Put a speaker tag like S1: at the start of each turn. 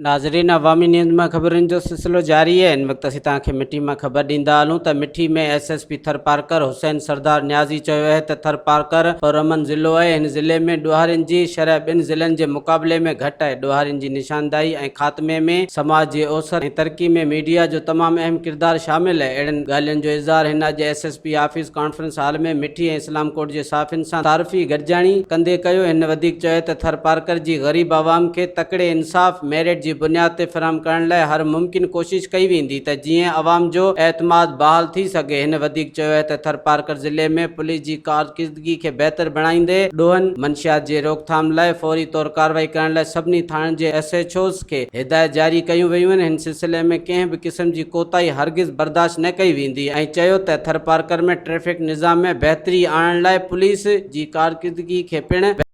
S1: ناظرين عوامي نيوز مان خبرن جو سلسلو جاري آهي هن وقت اسين توهان کي مٺي مان خبر ڏيندا هلون ته Mithi ۾ S S P Tharparkar Hussain Sardar Niazi چيو آهي ته ٿرپارڪر پرامن ضلعو آهي هن ضلعي ۾ ڏوهارين جي شرح ٻين ضلعن جي مقابلي ۾ گهٽ آهي ڏوهارين جي نشانداهي ۽ خاتمي ۾ سماج جي اوسر ۽ ترقي ۾ ميڊيا جو تمام اهم ڪردار شامل آهي اهڙن ڳالهين جو اظهار هن اڄ S S P office conference hall ۾ Mithi ۽ Islamkot جي صحافين سان تعارفي گڏجاڻي ڪندي ڪيو. هن وڌيڪ چيو ته ٿرپارڪر جي غريب عوام کي تڪڙي انصاف ميرٽ جي بنياد تي فراهم ڪرڻ لاء هر ممڪن ڪوشش ڪئي ويندي ته جيئن عوام جو اعتماد بحال ٿي سگهي. هن وڌيڪ چيو ته ٿرپارڪر ضلعي ۾ پوليس جي ڪارڪردگي کي بهتر بڻائيندي ڏوهن، منشيات جي روڪٿام لاء فوري طور ڪارروائي ڪرڻ لاء سڀني ٿاڻن جي ايس ايڇ اوز کي هدايت جاري ڪيون ويون آهن، هن سلسلي ۾ ڪنهن به قسم جي ڪوتاهي هرگز برداشت نه ڪئي ويندي ۽ چيو ته ٿرپارڪر ۾ ٽريفڪ نظام ۾ بهتري آڻڻ لاء پوليس جي ڪارڪردگي کي پڻ.